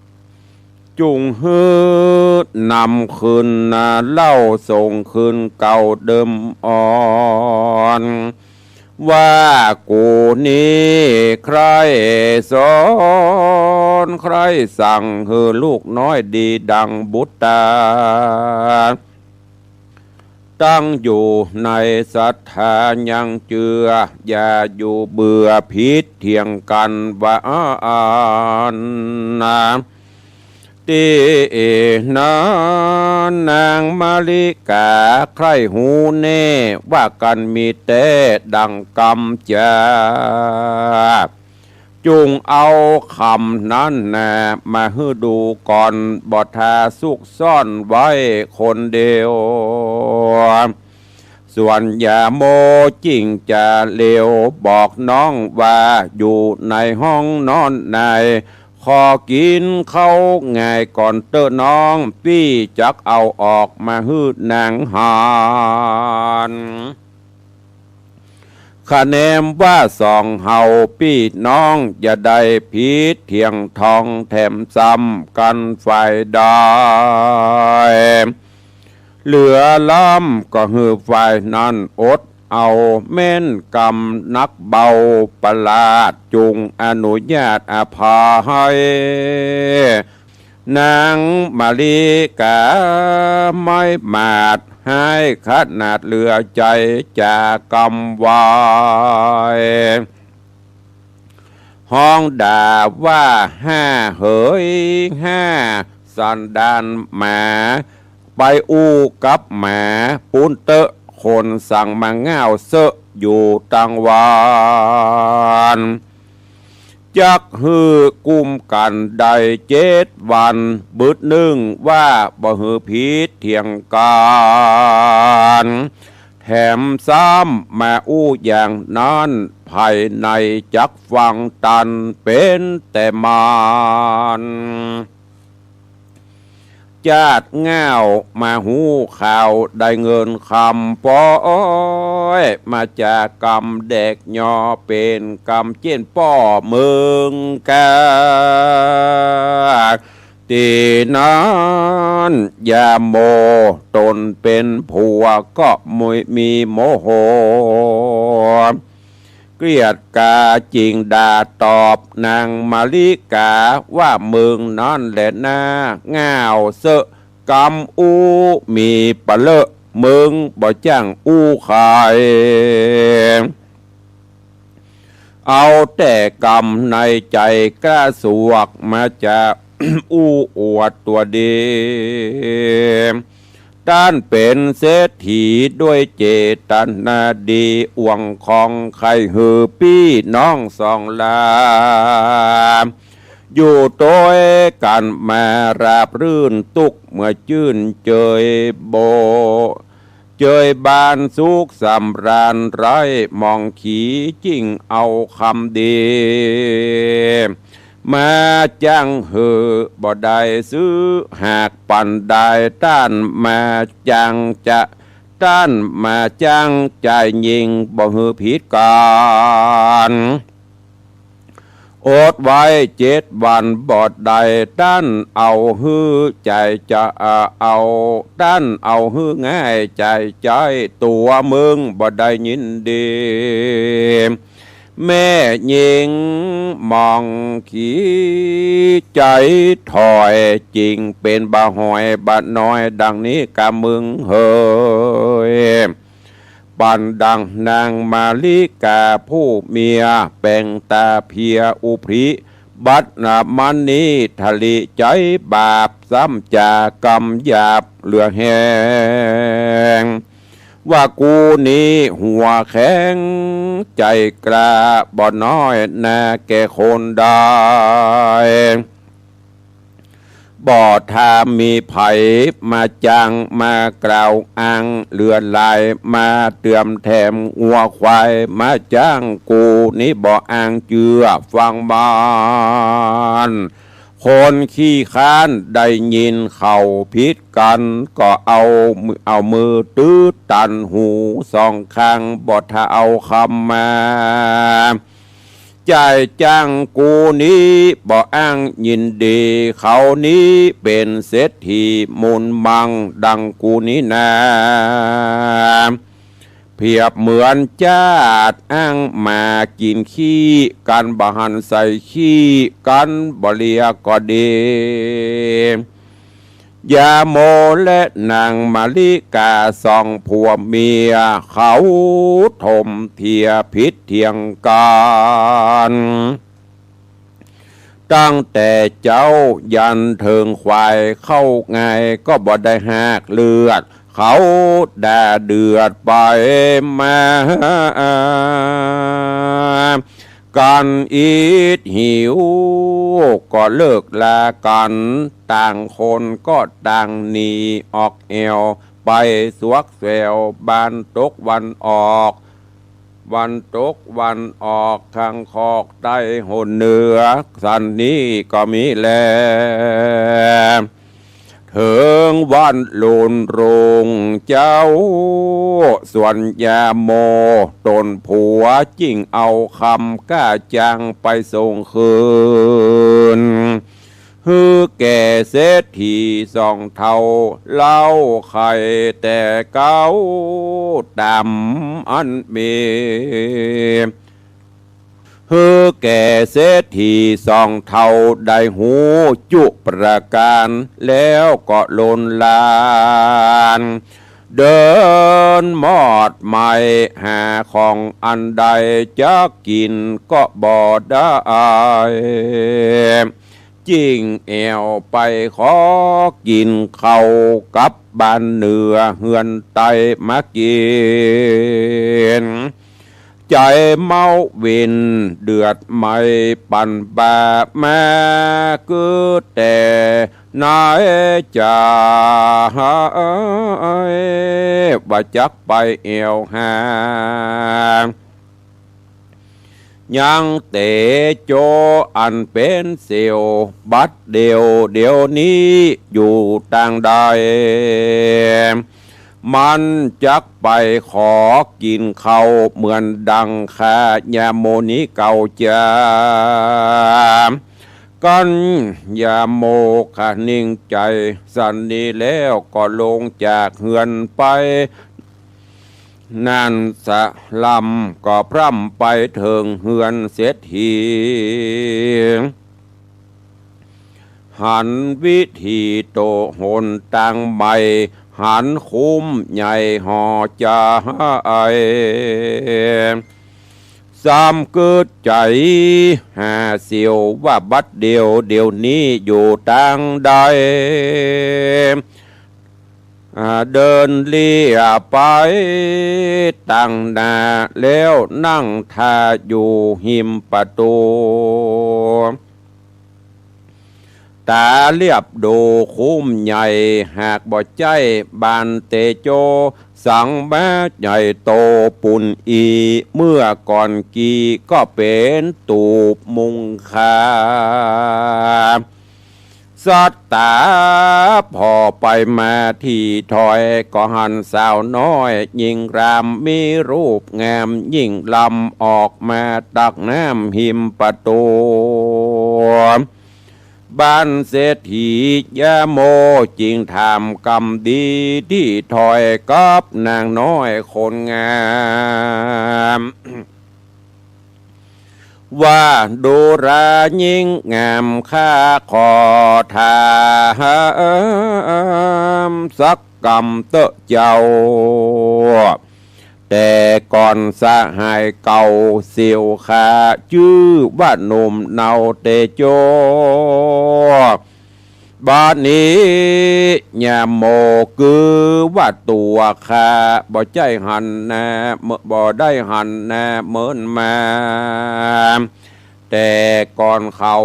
ำ จุ่งหื้อนำคืนนาเล่า ส่งคืนเก่าเดิมอ่อน ว่ากูนี้ใคร่สอน ใคร่สั่งหื้อลูกน้อยดีดังบุตรา ตั้งอยู่ในศรัทธายังเจือ อย่าอยู่เบื่อผิดเถียงกั๋นว่าอันนา ตี้นั้นนางมาริกาใคร่ฮู้แน่ ว่ากั๋นมีแต๊ดังกำจ๋า จุ่งเอาคำนั้นนามาหื้อดูก่อน บ่ถ้าซุกซ่อนไว้คนเดียว ส่วนยาโมจึงจะเลียวบอกน้องว่า อยู่ในห้องนอนใน ขอกิ๋นข้าวง่ายก่อนเต๊อะน้อง ปี้จักเอาออกมาหื้อนางหัน คะแนมว่าสองเฮาปี้น้อง อย่าได้ผิดเถียงทองแถมซ้ำกั๋นฝ่ายใด เหลือล้ำก็หื้อฝ่ายนั้นอดเอา แม้นกำหนักเบาประหลาด จุ่งอนุญาตอภัย นางมาริกาไม่หมาด ฮ้ายขนาดเหลือใจ๋จ๋ากำวาย ฮ้องด่าว่า ห้าเหยห้า สันดานหมา ไปอู้กับหมาปู๊นเต๊อะ คนสั่งมาง่าวเซอะอยู่ตังวัน จักหื้อกุ้มกั๋นได้เจ็ดวัน บึดนึ่งว่าบ่หื้อผิดเถียงกั๋น แถมซ้ำมาอู้อย่างนั้น ภายในจักฟังตันเป๋นแต่มาน จาดง่าวมาฮู้ข่าวได้เงินคำป๊อย มาจากกำแดกยอเป๋นกำเจ๊นป้อเมืองกา ตี้นั้นยาโมตนเป๋นผัวก็มี มีโมโห เกลียดกาจึ่งด่าตอบนางมาริกาว่า มึงนั้นแหละนา ง่าวเซอะ กำอู้มีปะเลอะ มึงบ่จ้างอู้ใคร เอาแต่กำในใจ๋กล้าสวก มาจะอู้อวดตั๋วดี ต้านเป๋นเศรษฐีด้วยเจตนาดี อ่วงของใค่หื้อปี้น้องสองหลา อยู่ตวยกั๋นมาราบรื่น ตุ๊กเมื่อจื้นเจยโบ เจยบานสุขสำราญ ไร้หมองขี จึ่งเอากำดี มาจ้างหื้อบ่ได้ซื้อ หากปันได้ต้านมาจ้างจะ ต้านมาจ้างจ่ายยิ่ง บ่หื้อผิดกั๋น อดไว้เจ็ดวันบ่ได้ ต้านเอาหื้อจ่ายจะ เอา ต้านเอาหื้อง่ายจ่ายใจ๊ ตั๋วมึงบ่ได้ยินดี แม่ญิงหมองขีใจ๋ถอย จึ่งเป๋นบ่าหอยบ่าน้อย ดังนี้กามึงเหย ปันดังนางมาริกาผู้เมีย แป๋งต๋าเพลียอุพริ บัดนามันนี้ทะลิใจ๋บาป ซ้ำจากำหยาบเหลือแฮง ว่ากูนี้หัวแข็งใจ๋กล้า บ่น้อยหน้าแก่คนได้ บ่ถ้ามีใผมาจ้าง มากล่าวอ้างเหลือหลาย มาเติมแถมงัวควาย มาจ้างกูนี้บ่อ้างเจื้อฟังมัน คนขี้คร้านได้ยินเขาผิดกั๋น ก็เอามือ เอามือตื้อตันหูสองข้าง บ่ถ้าเอากำมา จ่ายจ้างกูนี้บ่อ้างยินดี เขานี้เป๋นเศรษฐีมูลมั่งดังกูนี้นา เปรียบเหมือนจ๊าดอ้างหมากิ๋นขี้ กั๋นบ่หันใส่ขี้ กั๋นบ่เลียก็ดี ยาโมและนางมาริกาสองผัวเมีย เขาถมเถียงผิดเถียงกั๋น ตั้งแต่เจ๊ายันเถิงควาย เข้าไงก็บ่ได้หากเลือด เขาด่าเดือดไปมา กั๋นอิดหิว ก็เลิกลากั๋น ต่างคนก็ต่างหนีออกแอ่ว ไปสวกแสวบ้านตกวันออก วันตกวันออก ข้างคอกใต้หนเหนือ สันนี้ก็มีแล เถิงวันลุนโรงเจ้า ส่วนยาโมต๋นผัว จึ่งเอากำก้าจ้างไปส่งคืน หื้อแก่เศรษฐีสองเฒ่า เล่าไขแต่เก๊าต๋ามอันมี หื้อแก่เศรษฐีสองเฒ่าได้ฮู้จุประก๋าน แล้วก็ลนลาน เดินมอดไหม้ หาของอันใดจะกิ๋นก็บ่ได้ จึ่งแอ่วไปขอกิ๋นข้าวกับบ้านเหนือเฮือนใต้มากิ๋น ใจ๋เมาวินเดือดไหม้ปั่นบ่ามา กึ๊ดแต่ในใจ๋ ว่าจักไปแอ่วหา ยังเตโจอันเป๋นเสี่ยว บัดเดี่ยวเดี๋ยวนี้อยู่ตางใด มันจักไปขอกิ๋นข้าวเหมือนดังข้ายาโมนี้เก่าจา กั๋นยาโมคะนิ่งใจ๋สันนี้แล้วก็ลงจากเฮือนไป นั้นสะลำก็พร่ำไปเถิงเฮือนเศรษฐี หันวิถีโตหนตางใหม่ หันคุ้มใหญ่ห่อจาย ซ้ำกึ๊ดใจ๋หาเสี้ยวว่าบัดเดี่ยว เดี่ยวนี้อยู่ตางใด อ่า เดินเลี่ยไปตางหน้า แล้วนั่งท่าอยู่ฮิมประตู๋ ต๋าเลียบดูคุ้มใหญ่ หากบ่ใจ้บานเตโจ สังมาใหญ่โตปูนอี้ เมื่อก่อนกี้ก็เป๋นตูบมุงคา สัตตา ผ่อไปมาตี้ถอย ก็หันสาวน้อยญิงราม มีรูปงามยิ่งลำ ออกมาตักน้ำฮิมประตู๋ บ้านเศรษฐียาโม จึงถามกำดีตี้ถอยกับนางน้อยคนงาม ว่าดูราญิงงาม ข้าขอถามสักกำเต๊อะเจ้า แต่ก่อนสหายเก่าเสี้ยวข้า จื้อว่าหนุ่มเนาเตโจ บัดนี้ยาโม คือว่าตั๋วข้าบ่ใจ้หันหน้า เมื่อ บ่ได้หันหน้าเมินมา แต่ก่อนเขา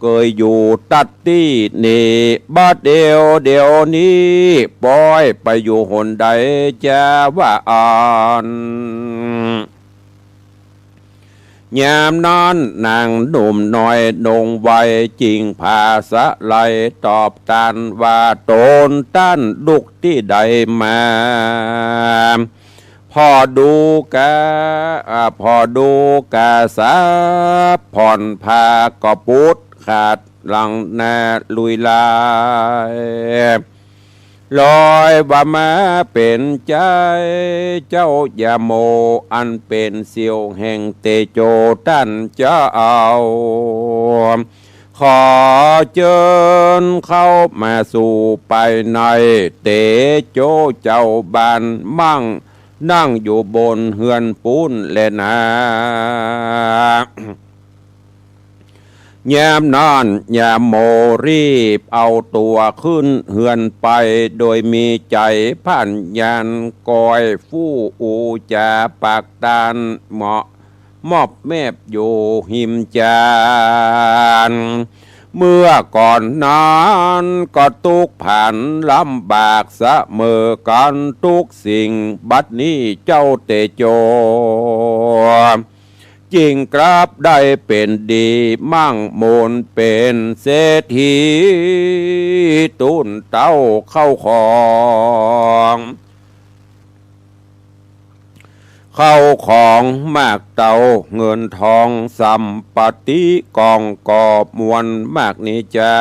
เกยอยู่ตัดตี้นี่ บัดเดี่ยว เดี่ยวนี้ป้อยไปอยู่หนใดจาว่าอั้น ยามนั้นนางหนุ่มน้อยนงไว จึงผาสะไหลตอบต้านว่า ต๋นต้านลุกตี้ใดมา ผ่อดูกา อ่า ผ่อดูกาสาผ่อนผ้าก็ปุดขาด หลังหน้าลุยลาย ลอยว่ามาเป๋นใจ๊เจ้ายาโม อันเป๋นเสี้ยวแห่งเตโจต้านเจ้า ขอเจิญเข้ามาสู่ภายใน เตโจเจ้าบ้านมั่งนั่งอยู่บนเฮือนปู๊นแลนา ยามนั้นยาโมรีบเอาตั๋วขึ้นเฮือนไป โดยมีใจ๋ผ่านญาณก้อยฟู่อู้จ๋าปากต้าน เหมาะมอบแมบอยู่ฮิมจาน เมื่อก่อนนั้นก็ตุ๊กข์ผันลำบากเสมอกั๋นทุกสิ่ง บัดนี้เจ้าเตโจ จึงกลับได้เป๋นดีมั่งมูลเป๋นเศรษฐี ตู้นเต้าเข้าของ เข้าของมากเต้าเงินทองสัมปติกองกอบมวลมากนี้จา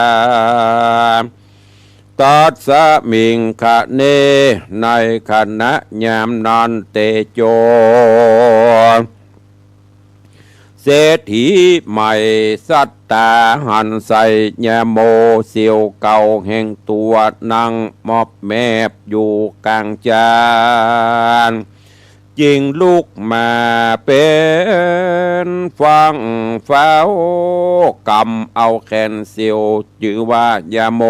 ตัสมิงคะเน ในขณะยามนั้นเตโจ เศรษฐีใหม่สัตตาหันใส่ยาโมเสี้ยวเก่าแห่งตั๋วนั่งมอบแมบอยู่ก๋างจาน จึงลุกมาเป๋นฝั่งเฝ้ากำเอาแขนเสี้ยวจื้อว่ายาโม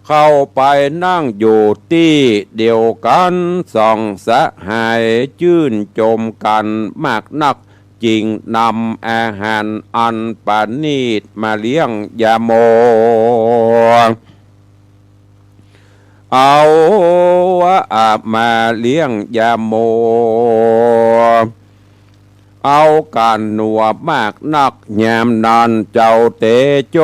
เข้าไปนั่งอยู่ตี้เดียวกั๋น สองสหายจื้นจมกั๋นมากนัก จึงนำอาหารอันประณีตมาเลี้ยงยาโม เอา อ่า มาเลี้ยงยาโม เอากั๋นนัวมากนัก ยามนั้นเจ้าเตโจ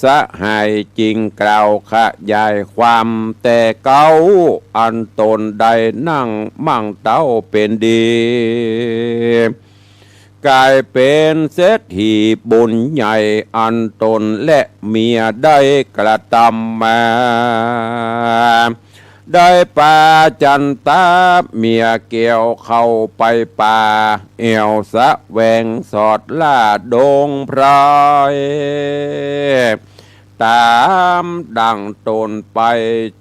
สหายจึงกล่าวขยายความแต่เก๊า อันต๋นได้นั่งมั่งเต้าเป๋นดี ก๋ายเป๋นเศรษฐีบุญใหญ่ อันต๋นและเมียได้กระตำมา ได้ปาจันตาเมียแก้วเข้าไปป่า แอ่วแสวงสอดล่าดงไพร ต๋ามดั่งต๋นไป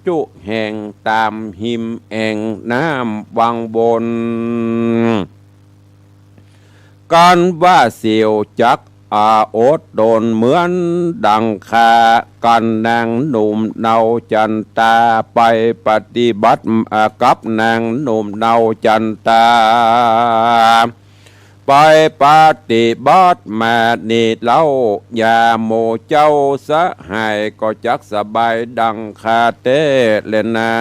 จุแห่งต๋ามฮิมแอ่งน้ำวังวน กันว่าเสี่ยวจัก อา อดต๋นเหมือนดั่งข้า กันนางหนุ่มเนาจันตา ไปปฏิบัติ อา กับนางหนุ่มเนาจันตา ไปปฏิบัติมานี่เล่า ยาโมเจ้าสหาย ก็จักสบายดั่งข้าแต๊แลนา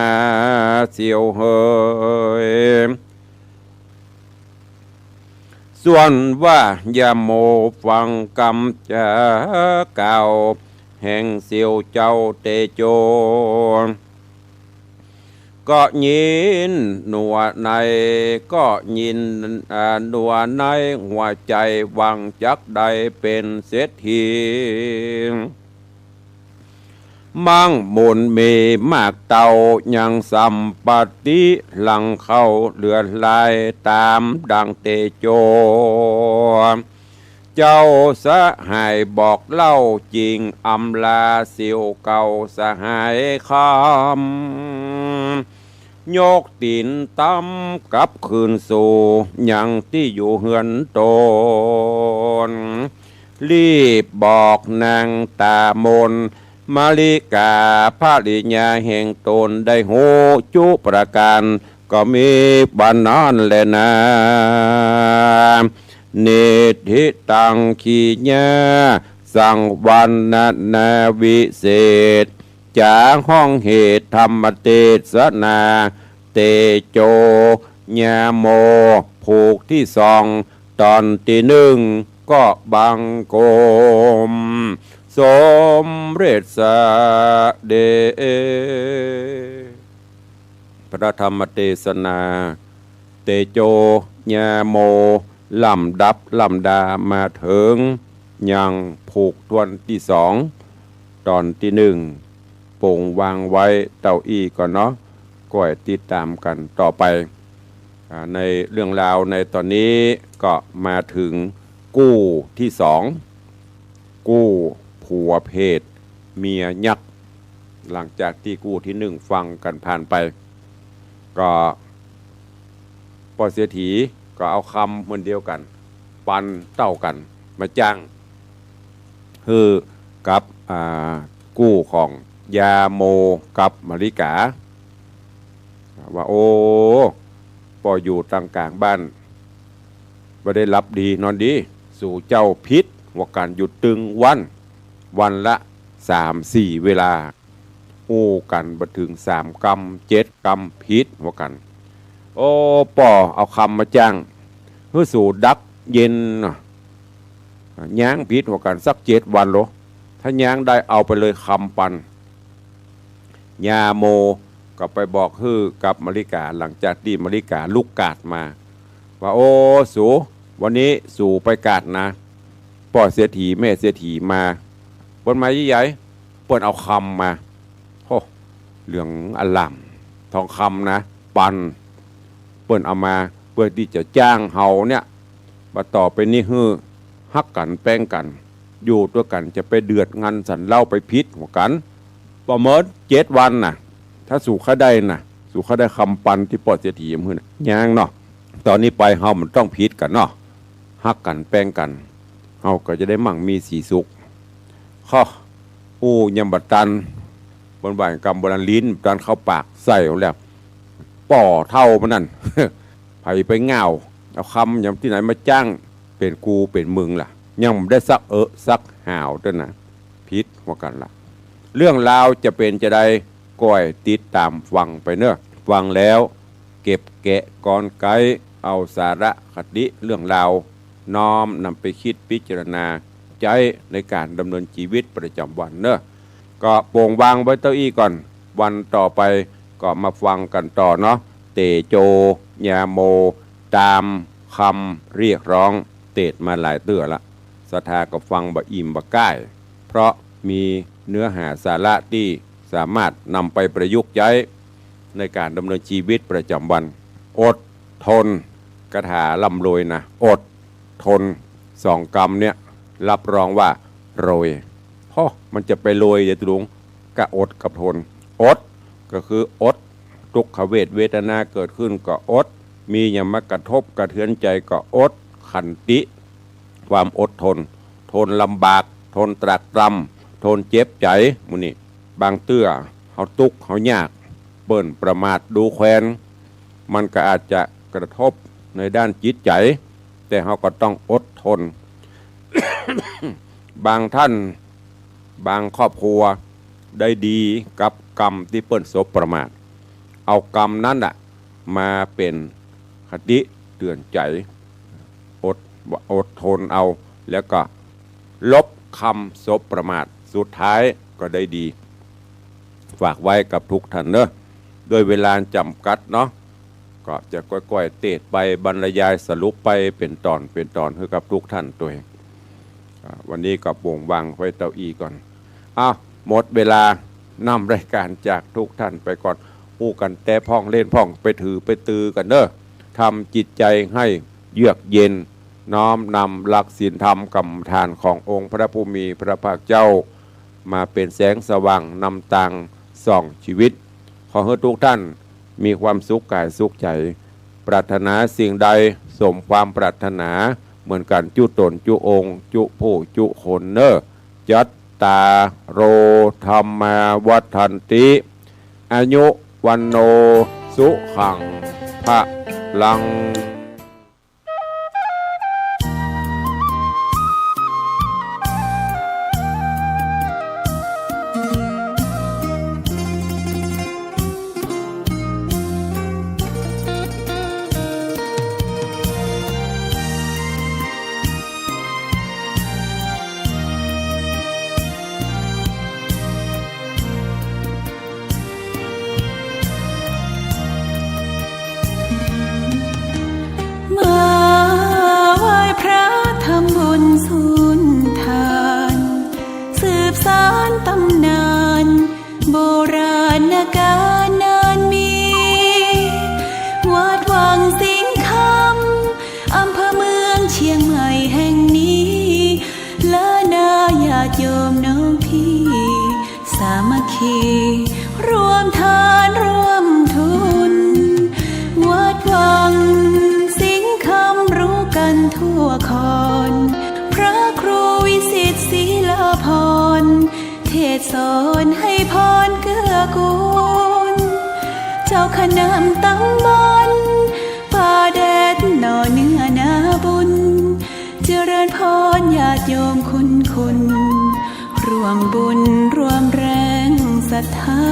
เสี่ยวเหย ส่วนว่ายาโมฟังกำจ๋ากล่าวแห่งเสี่ยวเจ้าเตโจ ก็ยินหนัวใน ก็ยิน อ่า หนัวในหัวใจ๋หวังจักได้เป๋นเศรษฐี มั่งมูลมีมากเต้ายังสัมปัตติหลั่งเข้าเหลือหลายต๋ามดั่งเตโจ เจ้าสหายบอกเล่าจริงอำลาเสี่ยวเก่าสหายคำ ยกตี๋นต๋ำกลับคืนสู่ยังตี้อยู่เฮือนต๋น รีบบอกนางต๋ามน มะลิกาภริยาแห่งต๋นได้ฮู้จุประก๋าน ก็มีบ่านั้นแลนา นิทธิตัง กิริยาสังวรรณนาวิเศษ จ๋าห้องเหตุธรรมเตสนา เตโจ ยาโม ผูกตี้สอง ต๋อนตี้นึ่ง ก็บังคมสมเร็จเสด็จ พระธรรมเตสนา เตโจ ยาโม ลำดับลำดามาเถิงยังผูกถ้วนตี้สอง ต๋อนตี้นึ่ง ปงวางไว้เต้าอี้ก่อนเนาะ ก้อยติดต๋ามกั๋นต่อไป อ่า ในเรื่องราวในต๋อนนี้ก็มาเถิงกู้ตี้สอง กู้ผัวเพศเมียยักษ์ หลังจากตี้กู้ตี้นึ่งฟังกั๋นผ่านไป ก็ป้อเศรษฐีก็เอาคำเหมือนเดียวกั๋น ปันเต้ากั๋น มาจ้าง หื้อกับ อ่า กู้ของยาโมกับมะลิกา ว่า โอ้ ป้ออยู่ตางก๋างบ้าน บ่ได้หลับดีนอนดี สูเจ้าผิดว่ากั๋นอยู่ตึงวัน วันละสามสี่เวลา อู้กั๋นบ่เถิงสามกำ เจ็ดกำ ผิดว่ากั๋น โอ้ ป้อเอาคำมาจ้าง หื้อสูดักเย็นน่ะ ย้างผิดว่ากั๋นสักเจ็ดวันโล ถ้าย้างได้เอาไปเลยคำปัน ยาโมก็ไปบอกหื้อกับมะลิกา หลังจากตี้มะลิกาลุกกาดมา ว่า โอ้ สู วันนี้สูไปกาดนา ป้อเศรษฐีแม่เศรษฐีมา เปิ้นมาใหญ่ๆ เปิ้นเอาคำมา โอ้ เหลืองอล่าม ทองคำนะ ปัน เปิ้นเอามาเปื้อตี้จะจ้างเฮาเนี่ย ว่าต่อไปนี้หื้อฮักกั๋นแป้งกั๋น อยู่ตวยกั๋น จะไปเดือดงันสันเล่าไปผิดว่ากั๋น ประเมินเจ็ดวันน่ะ ถ้าสูข้าได้น่ะ สูข้าได้คำปันตี้ป้อเศรษฐีหื้อน่ะ ย้างเนาะ ต๋อนนี้ไปเฮามันต้องผิดกั๋นเนาะ ฮักกั๋นแป้งกั๋น เฮาก็จะได้มั่งมีสีสุข ข้อ อู้ยังบ่ตัน บนบ่ายกำโบราณลิ้นตันเข้าปากใส่แล้ว ป้อเฒ่ามันนั่น ไผไปง่าว เอาคำยังตี้ไหนมาจ้าง เป๋นกูเป๋นมึงล่ะ ยังบ่ได้สักเอะสักหาวเต้านะ ผิดว่ากั๋นละ เรื่องราวจะเป๋นจาใด ก้อยติดต๋ามฟังไปเนาะ ฟังแล้วเก็บแกะกลไก เอาสาระคติเรื่องราว น้อมนำไปคิดพิจารณาใจ๊ในก๋านดำเนินจีวิตประจ๋ำวันเนาะ ก็ปงวางไว้เต้าอี้ก่อน วันต่อไปก็มาฟังกั๋นต่อเนาะ เตโจ ยาโม ต๋ามคำเรียกร้อง เตศน์มาหลายเตื้อละ ศรัทธาก็ฟังบ่อิ่มบ่ก้าย เพราะมีเนื้อหาสาระตี้สามารถนำไปประยุกต์ใจ๊ ในก๋านดำเนินจีวิตประจ๋ำวัน อดทน คาถาร่ำรวยนะ อดทน สองกำเนี่ย รับรองว่ารวย เพราะมันจะไปรวยเดี๋ยวตะลุง ก็อดกับทน อด ก็คืออด ทุกขเวทเวทนาเกิดขึ้นก็อด มีหยังมากระทบกระเทือนใจ๋ก็อด ขันติ ความอดทน ทนลำบาก ทนตรากตรำ ทนเจ็บใจ๋ หมู่นี้ บางเตื้อเฮาตุ๊กข์เฮายาก เปิ้นประมาทดูแควน มันก็อาจจะกระทบในด้านจิตใจ๋ แต่เฮาก็ต้องอดทน บางท่าน บางครอบครัวได้ดีกับกำตี้เปิ้นสบประมาท เอากำนั้นน่ะมาเป๋นคติเตื๋อนใจ๋ อด อดทนเอา แล้วก็ลบกำสบประมาท สุดท้ายก็ได้ดี ฝากไว้กับทุกท่านเนาะ ด้วยเวลาจ๋ำกัดเนาะ ก็จะก้อยๆ เตสน์ไปบรรยายสรุปไปเป๋นต๋อนเป๋นต๋อนหื้อกับทุกท่านตวย อ่า วันนี้ก็บ่งวางไว้เต้าอี้ก่อน อ้าว หมดเวลานำรายก๋านจากทุกท่านไปก่อน อู้กั๋นแต่พ่องเล่นพ่อง ไปถือไปตือกั๋นเนาะ ทำจิตใจ๋หื้อเยือกเย็น น้อมนำหลักศีลธรรมกรรมฐานขององค์พระผู้มีพระภาคเจ้า มาเป๋นแสงสว่างนำตางส่องจีวิต ขอหื้อทุกท่านมีความสุขก๋ายสุขใจ๋ ปรารถนาสิ่งใดสมความปรารถนาเหมือนกั๋นจุ๊ต๋นจุ๊องค์จุ๊ผู้จุ๊คนเนาะ จัตตาโร ธัมมา วัฑฒันติ อายุ วัณโณ สุขัง พะลัง มาไหว้พระทำบุญสุนทาน สืบสานต๋ำนาน โบราณกาลนานมี วัดวังสิงห์คำ อำเภอเมืองเชียงใหม่แห่งนี้ และนาญาติโยมน้องพี่ สามัคคี ร่วมทานร่วมทุน วัดวังสิงห์คำรู้กั๋นทั่วคอน พระครูวิสิตศรีลาภรณ์ เทศน์สอนให้พรเกื้อกูล เจ้าคณะต๋ำบล ป่าแดดหน่อเนื้อนาบุญ เจริญพรญาติโยมคุณคุณ ร่วมบุญร่วมแรงศรัทธา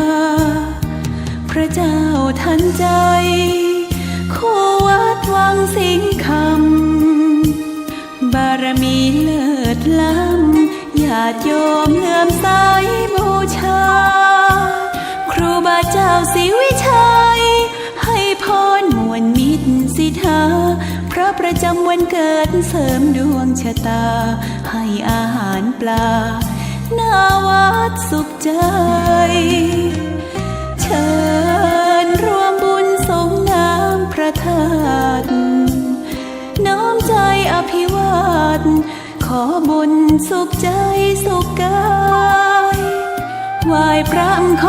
พระเจ้าทันใจ คู่วัดวังสิงห์คำ บารมีเลิศล้ำ ญาติโยมเลื่อมใสบูชา ครูบาเจ้าศรีวิชัย ให้พรม่วนมิตรสิทธา พระประจำวันเกิดเสริมดวงชะตา ให้อาหารปลา หน้าวัดสุขใจ เชิญร่วมบุญสรงน้ำพระธาตุ น้อมใจอภิวาท ขอบุญสุขใจสุขกาย ไหว้พระขอ